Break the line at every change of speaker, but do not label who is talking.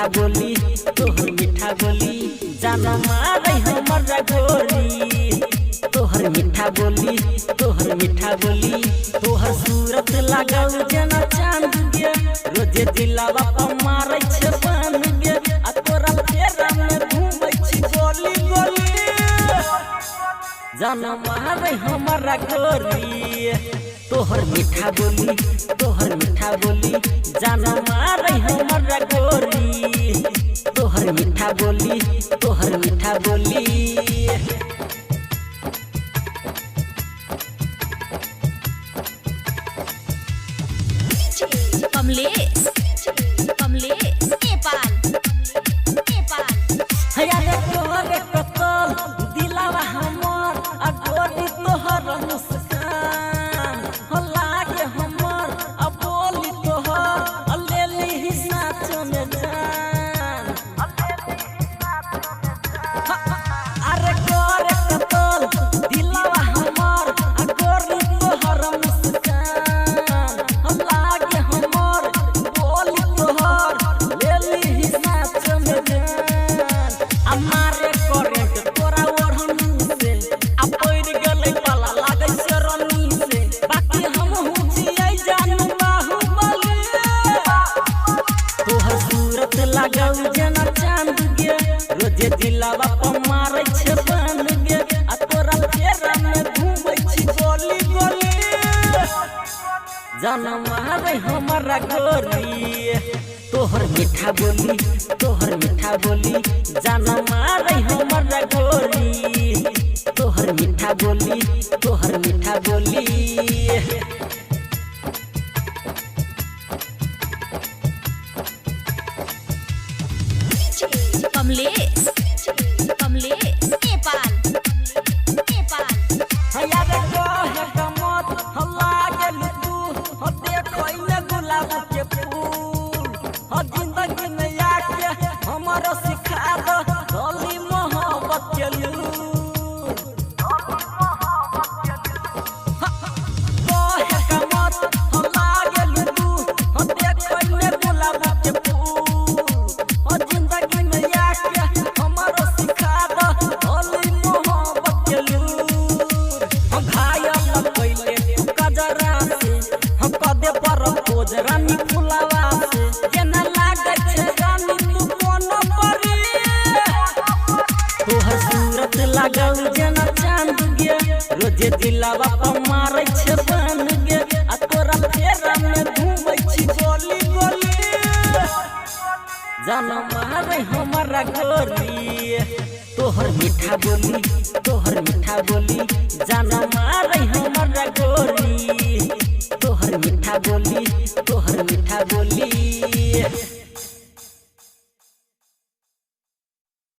मीठा बोली, तोहर मीठा बोली जान मारे हमर गोरी। तोहर मीठा बोली, तोहर मीठा बोली, तोहर सूरत लागल जेना चांद गे। रोजे दिलवा पर मारै छै बान गे, आ तोरा फेरा में घूमै छी गोली गोली। जान मारे हमरा गोरी, तोहर मीठा बोली, तोहर मीठा बोली जान मारे हमरा गोरी। तोहर मीठा बोली, तोहर मीठा बोली।
कमलेश कमलेश नेपाल नेपाल।
हया तोहर कतल दिलावा हमर, आ गोरी तोहर मुस्कान हो लागे हमर, आ बोली तोहर आ लेली ही साँचो में जान। अरे गोरे कतल दिलावा हमर, आ गोरी तोहर मुस्कान हो लागे हमर, बोली तोहर लेली ही साँचो में जान। आ मारे करेंट तोरा ओढ़नी से, आ पड़ि गेलै पाला लागै छै रनी से। बाकी हमहूँ छियै जानू बाहुबली। तोहर सूरत लागल जेना चांद गे, रोजे दिलवा पर मारै छै बान गे, आ तोरा फेरा में घूमै छी गोली गोली। जान मारे हमरा गोरी, तोहर मीठा बोली, तोहर मीठा बोली जान मारे हमरा गोरी। तोहर मीठा बोली, तोहर मीठा बोली।
कमलेश कमलेश नेपाल नेपाल।
हया रे कहे कमत हम लागल तू, हो देखै ने गुलाब के फूल, हो जिंदगी में आके हमर सिखा दो होली मोहब्बत के लूर। कहे कमत हम लागल तू, हो देखै ने गुलाब के फूल, हो जिंदगी में आके हमर सिखा दो होली मोहब्बत के लूर। हम घायल कैले तू कजरा से, हम कदे पर खोज रानी फुलावा से, केना लागै छै रानी तू कोनो परी। तोहर सूरत लागल जेना चांद गे, रोजे दिलवा पर मारै छै बान गे, आ तोरा फेरा में घूमै छी गोली गोली। जान मारे हमरा गोरी, तोहर मीठा बोली, तोहर मीठा बोली जान मारे